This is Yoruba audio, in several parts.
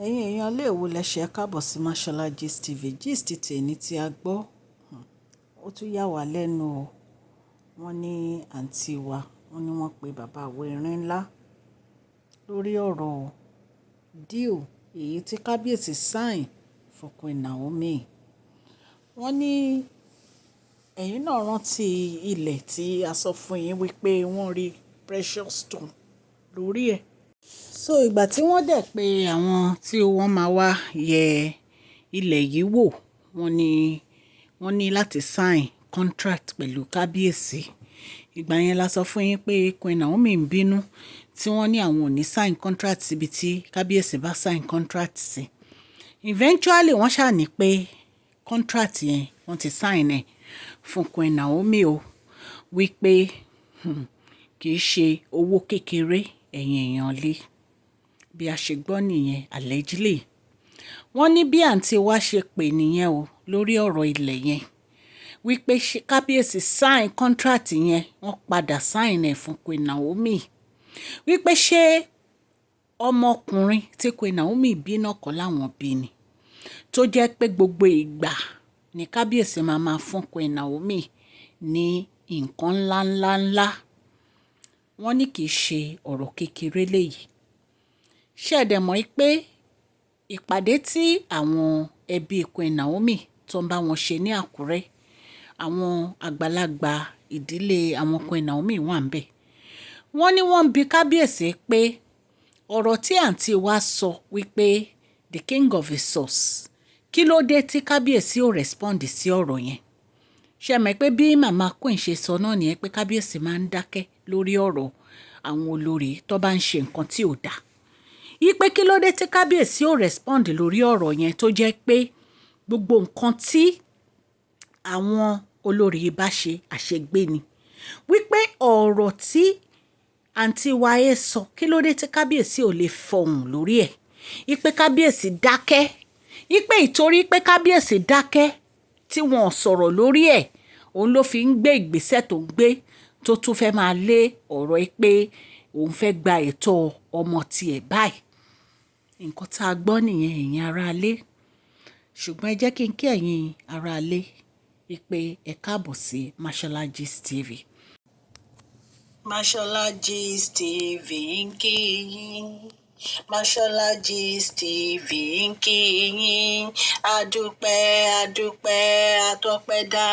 Ẹ̀yin èèyàn ilé ìwò lẹ ṣe káàbọ̀ sí Mashola Gist TV. Gist tèmi tí a gbọ́, ó tún yà wá lẹ́nu o. Wọ́n ní àǹtí wa, wọ́n ní wọ́n pe bàbá wa erin ńlá lórí ọ̀rọ̀ deal èyí tí kábíyèsí sign fún Queen Naomi. Wọ́n ní ẹ̀yin náà rántí ilẹ̀ tí a sọ fún yín wípé wọ́n rí precious stone lórí ẹ̀. So ìgbà tí wọ́n dẹ̀ pé àwọn tí wọ́n máa wá yẹ ilẹ̀ yìí wò, wọ́n ní láti sign contract pẹ̀lú kábíyèsí. Ìgbà yẹn la sọ fún yín pé Queen Naomi ń bínú, tí wọ́n ní àwọn ò ní sign contract síbi tí kábíyèsí bá sign contract sí. Eventually, wọ́n ṣà ní pé contract yẹn, wọ́n ti sign ẹ̀ fún Queen Naomi o, wípé kì í ṣe owó kékeré, ẹ̀yin èèyàn lé. Bí a ṣe gbọ́ nìyẹn, allegedly. Wọ́n ní bí àǹtí wa ṣe pè nìyẹn o lórí ọ̀rọ̀ ilẹ̀ yẹn, wípé kábíyèsí sign contract yẹn, wọ́n padà sign ẹ̀ fún Queen Naomi. Wípé ṣé ọmọkùnrin tí Queen Naomi bí náà kọ́ làwọn bí ni? Tó jẹ́ pé gbogbo ìgbà ní kábíyèsí máa máa fún Queen Naomi ní nǹkan ńlá, ńlá, ńlá. Wọ́n ní kì í ṣe ọ̀rọ̀ kékeré léyìí. Ṣé ẹ dẹ̀ mọ̀ pé ìpàdé tí àwọn ẹbí Queen Naomi tó ń bá wọn ṣe ní Àkúrẹ́, àwọn àgbàlagbà ìdílé àwọn Queen Naomi wà níbẹ̀. Wọ́n ní wọ́n ń bi kábíyèsí pé ọ̀rọ̀ tí àǹtí wa sọ wípé the king of his source, kí ló dé tí kábíyèsí ò respond sí ọ̀rọ̀ yẹn? Ṣé ẹ mọ̀ pé bí màmá Queen ṣe sọ náà nìyẹn, pé kábíyèsí máa ń dákẹ́ lórí ọ̀rọ̀ àwọn olórí tó bá ń ṣe nǹkan tí ò dáa. Wípé kí ló dé tí kábíyèsí ò respond lórí ọ̀rọ̀ yẹn, tó jẹ́ pé gbogbo nǹkan tí àwọn olórí bá ṣe, àṣegbé ni. Wípé ọ̀rọ̀ tí àǹtí wa ẹ sọ, kí ló dé tí kábíyèsí ò lè fọhùn lórí ẹ̀? Wípé kábíyèsí dákẹ́. Wípé ìtorí pé kábíyèsí dákẹ́ tí wọ́n sọ̀rọ̀ lórí ẹ̀, òun ló fi ń gbé ìgbésẹ̀ tó ń gbé, tó tún fẹ́ máa lé ọ̀rọ̀ ẹ pé òun fẹ́ gba ẹ̀tọ́ ọmọ tiẹ̀ báyìí. Nǹkan tá a gbọ́ nìyẹn, ẹ̀yin aráalé. Ṣùgbọ́n ẹ jẹ́ kí n kí ẹ̀yin aráalé wípé ẹ káàbọ̀ sí Mashola Gist TV. Mashola Gist TV ń kí yín. Mashola Gist TV ń kí yín. Adúpẹ́, adúpẹ́, atọ́pẹ́dá.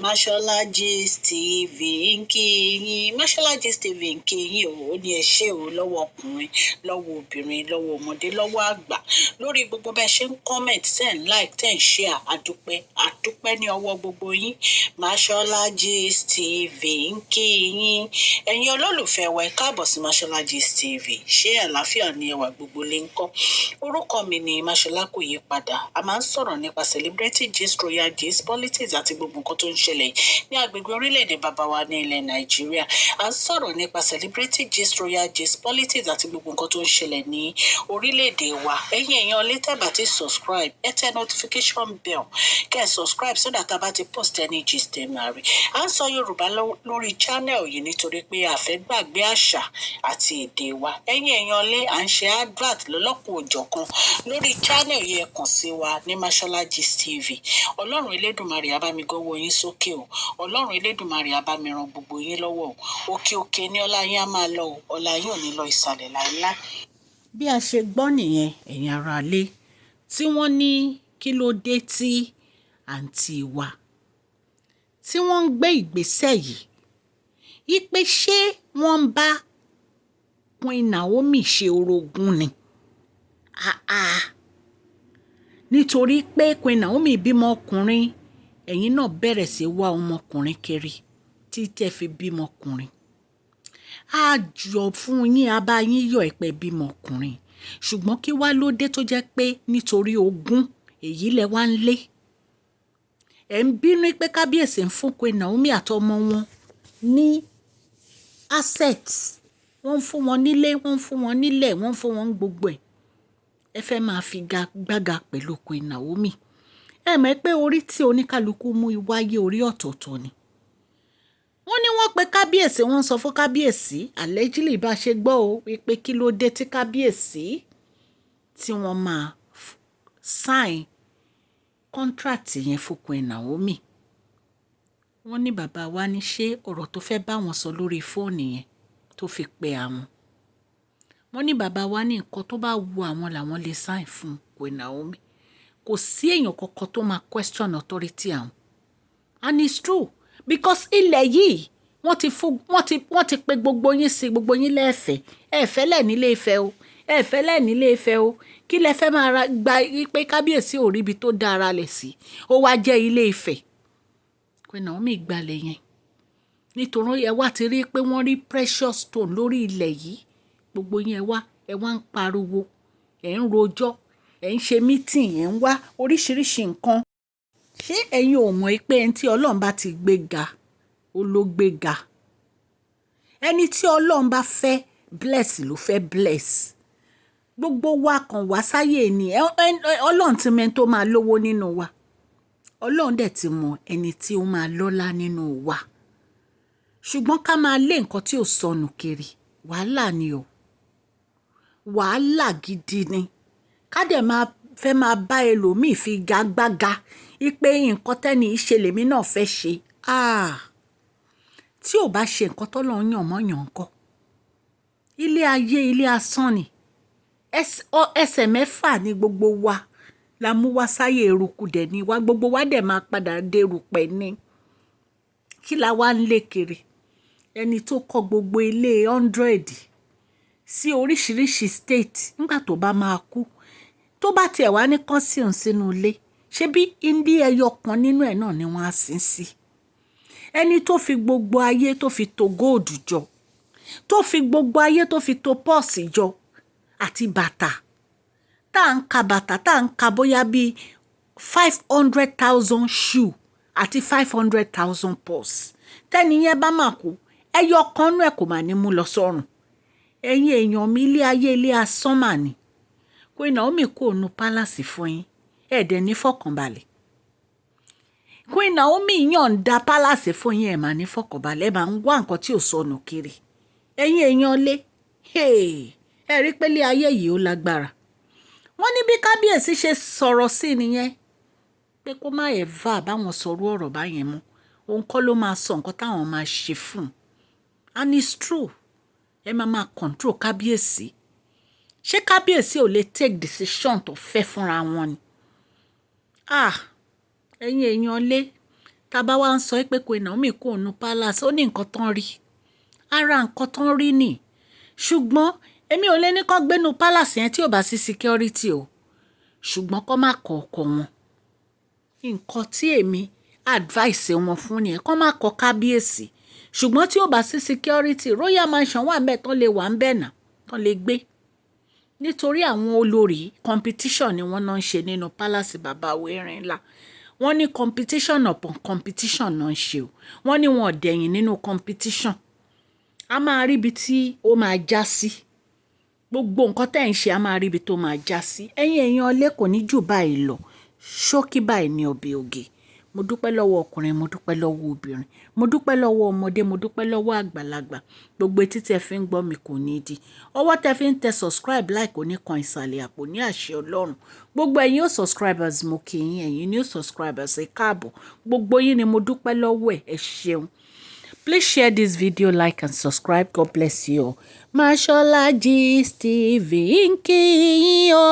Mashola Gist TV ń kí yín. Mashola Gist TV ń kí yín o. Ó ní ẹ ṣé o, lọ́wọ́ ọkùnrin, lọ́wọ́ obìnrin, lọ́wọ́ ọmọdé, lọ́wọ́ àgbà, lórí gbogbo bẹ́ẹ̀ ṣe ń comment, ten like, 10 share. Adúpẹ́, adúpẹ́ ní ọwọ́ gbogbo yín. Mashola Gist TV ń kí yín. Ẹ̀yin olólùfẹ́ wa, ẹ káàbọ̀ sí Mashola Gist TV. Ṣé àlàáfíà ni ẹwà, gbogbo lè ń kọ́? Orúkọ mi ni Mashola, kò yí padà. A máa ń sọ̀rọ̀ nípa celebrity gist, royal gist, politics àti gbogbo nǹkan tó ń ṣẹlẹ̀ ní agbègbè orílẹ̀-èdè bàbá wa ní ilẹ̀ Nàìjíríà. A ń sọ̀rọ̀ nípa celebrity gist, royal gist, politics àti gbogbo nǹkan tó ń ṣẹlẹ̀ ní orílẹ̀-èdè wa. Ẹ̀yin èèyàn lè tẹ́ bá ti subscribe, ẹ tẹ notification bell, kẹ́ ẹ subscribe so that a bá ti post any gist, ẹ máa rí. À ń sọ Yorùbá lórí channel yìí nítorí pé a fẹ́ gbàgbé àṣà àti èdè wa. Ẹ̀yin èèyàn lé, à ń ṣe advert lọ́lọ́kùn òjọ̀kan lórí channel yìí. Ẹ kàn sí wa ní Mashola Gist TV. Ọlọ́run Elédùmarè á bá mi gọ́wọ́ yín sókè o. Ọlọ́run Elédùmarè á bá mi ran gbogbo yín lọ́wọ́ o. Òkè òkè ní ọlá yín á máa lọ o. Ọlá yín ò ní lọ ìsàlẹ̀ láéláé. Bí a ṣe gbọ́ nìyẹn, ẹ̀yin aráalé, tí wọ́n ní kí ló dé tí àǹtí wa tí wọ́n ń gbé ìgbésẹ̀ yìí, wípé ṣé wọ́n ń bá Queen Naomi ṣe orogún ni? Àà, nítorí pé Queen Naomi bímọ ọkùnrin, ẹ̀yin náà bẹ̀rẹ̀ sí wá ọmọkùnrin kiri tí tẹ́ fi bímọ ọkùnrin. A jọ fún yín, a bá yín yọ̀ ẹ́ pé bímọ ọkùnrin. Ṣùgbọ́n kí wá ló dé tó jẹ́ pé nítorí ogún èyí lẹ wá ń lé? Ẹ̀ ń bínú pé kábíyèsí ń fún Queen Naomi àtọmọ wọn ní assets. Wọ́n ń fún wọn nílé, wọ́n ń fún wọn nílẹ̀, wọ́n ń fún wọn gbogbo ẹ̀. Ẹ fẹ́ máa fi gbága pẹ̀lú Queen Naomi. Ẹ mọ̀ pé orí tí oníkálukú mú wáyé, orí ọ̀tọ̀ọ̀tọ̀ ni. Wọ́n ní wọ́n pe kábíyèsí, wọ́n sọ fún kábíyèsí, allegedly, bá ṣe gbọ́ o, wípé kí ló dé tí kábíyèsí tí tí wọ́n máa sign contract yẹn fún Queen Naomi. Wọ́n ní bàbá wa ní ṣé ọ̀rọ̀ tó fẹ́ bá wọn sọ lórí fóònù yẹn tó fi pe àwọn. Wọ́n ní bàbá wa ní nǹkan tó bá wu àwọn làwọn lè sign fún Queen Naomi. Kò sí èèyàn kankan tó máa question authority àwọn. And it's true, because ilẹ̀ yìí, wọ́n ti fún, wọ́n ti pe gbogbo yín sí, gbogbo yín lẹ́ẹ̀fẹ́. Ẹ fẹ́ lẹ̀ nílé Ifẹ̀ o. Ẹ fẹ́ lẹ̀ nílé Ifẹ̀ o. Kí lẹ fẹ́ máa ra gba pé kábíyèsí ò rí ibi tó dára lẹ̀ sí? Ó wá jẹ́ ilé Ifẹ̀. Queen Naomi gbalẹ̀ yẹn. Nítorí ẹ wá ti rí pé wọ́n rí precious stone lórí ilẹ̀ yìí. Gbogbo yín ẹ wá ń pariwo, ẹ̀ ń rojọ́, ẹ̀ ń ṣe meeting, ẹ̀ ń wá oríṣiríṣi nǹkan. Ṣé ẹ̀yin ò mọ̀ pé ẹni tí Ọlọ́run bá ti gbé ga, ó ló gbé ga? Ẹni tí Ọlọ́run bá fẹ́ bless ló fẹ́ bless. Gbogbo wa kan wá sáyé ni Ọlọ́run ti mọ ẹni tó máa lówó nínú wa. Ọlọ́run dẹ̀ ti mọ ẹni tí ó máa lọ́lá nínú wa. Ṣùgbọ́n ká máa lé nǹkan tí ò sọnù kiri, wàhálà ni o. Wàhálà gidi ni. Ká dẹ̀ máa fẹ́ máa bá ẹlòmíì fi gagbága wípé nǹkan tẹ́ni yìí ṣe lèmi náà fẹ́ ṣe. Ah! Tí ò bá ṣe nǹkan tó Ọlọ́run yàn mọ́ yàn ńkọ́. Ilé ayé, ilé asán ni. Ẹsẹ̀ mẹ́fà ni gbogbo wa la mú wá sáyé, eruku dẹ̀ ni wá. Gbogbo wa dẹ̀ máa padà dé erùpẹ̀ ni. Kí la wá ń lé kiri? Ẹni tó kọ́ gbogbo ilé 100 sí oríṣiríṣi state, nígbà tó bá máa kú, tó bá tiẹ̀ wá ní kán sí òun sínú ilé, ṣé bí ilé ẹyọ kan nínú ẹ̀ náà ni wọ́n á sin sí? Ẹni tó fi gbogbo ayé tó fi to gold jọ, tó fi gbogbo ayé tó fi to purse jọ àti bàtà, tá ń ka bàtà, tá ń ka bóyá bí 500,000 shoe àti 500,000 purse. Tẹ́ni yẹn bá máa kú, ẹyọ kan nú ẹ̀ kò máa ní mú lọ sọ́run. Ẹ̀yin èèyàn mi, ilé ayé, ilé asán mà ni. Queen Naomi kò nu palace fún yín, ẹ̀ dẹ̀ ní fọkànbalẹ̀. Queen Naomi yọ̀ǹda palace fún yín, ẹ̀ máa ní fọkànbalẹ̀, ẹ̀ máa ń wá nǹkan tí ò sọnù kiri. Ẹ̀yin èèyàn lé, ẹ rí pé ilé ayé yìí ó lágbára. Wọ́n ní bí kábíyèsí ṣe sọ̀rọ̀ sí nìyẹn pé kó má ever báwọn sọ̀rọ̀ ọ̀rọ̀ báyẹn mọ́. Òun kọ́ ló máa sọ nǹkan táwọn máa ṣe fún un. And it's true. Ẹ máa máa control kábíyèsí. Ṣé kábíyèsí ò lè take decision tó fẹ́ fúnra wọn ni? Ah! Ẹ̀yin èèyàn lé, tá bá wá ń sọ pé Queen Naomi kò nu palace, ó ní nǹkan tán rí. Ara nǹkan tán rí ni. Ṣùgbọ́n èmi ò lè ní kó gbénu palace yẹn tí ò bá sí security o. Ṣùgbọ́n kó má kọ ọkọ wọn. Nǹkan tí èmi advice wọn fún ni ẹ, kó má kọ kábíyèsí. Ṣùgbọ́n tí ò bá sí security, Royal Mansion wà ńbẹ̀ tán lè wà ńbẹ̀ náà, tán lè gbé. Nítorí àwọn olórí, competition ni wọ́n náà ń ṣe nínú palace bàbá Erin ńlá. Wọ́n ní competition upon competition náà ń ṣe o. Wọ́n ní wọn ò dẹ̀yìn nínú competition. A máa rí ibi tí ó máa já sí. Gbogbo nǹkan tẹ́ ẹ̀ ń ṣe, a máa rí ibi tó máa já sí. Ẹ̀yin èèyàn ilé, kò ní jù báyìí lọ. Ṣókí báyìí ní ọbẹ̀ oge. Mo dúpẹ́ lọ́wọ́ ọkùnrin, mo dúpẹ́ lọ́wọ́ obìnrin, mo dúpẹ́ lọ́wọ́ ọmọdé, mo dúpẹ́ lọ́wọ́ àgbàlagbà. Gbogbo etí tí ẹ fi ń gbọ́ mi kò ní di. Ọwọ́ tẹ fi ń tẹ subscribe, like kò ní kan ìsàlẹ̀ àpò ní àṣẹ Ọlọ́run. Gbogbo ẹ̀yin ó subscribers, mo kí yín, ẹ̀yin new subscribers, ẹ káàbọ̀. Gbogbo yín ni mo dúpẹ́ lọ́wọ́ ẹ̀, ẹ ṣeun. Please share this video, like and subscribe. God bless you all. Mashola Gist TV ń kí yín o.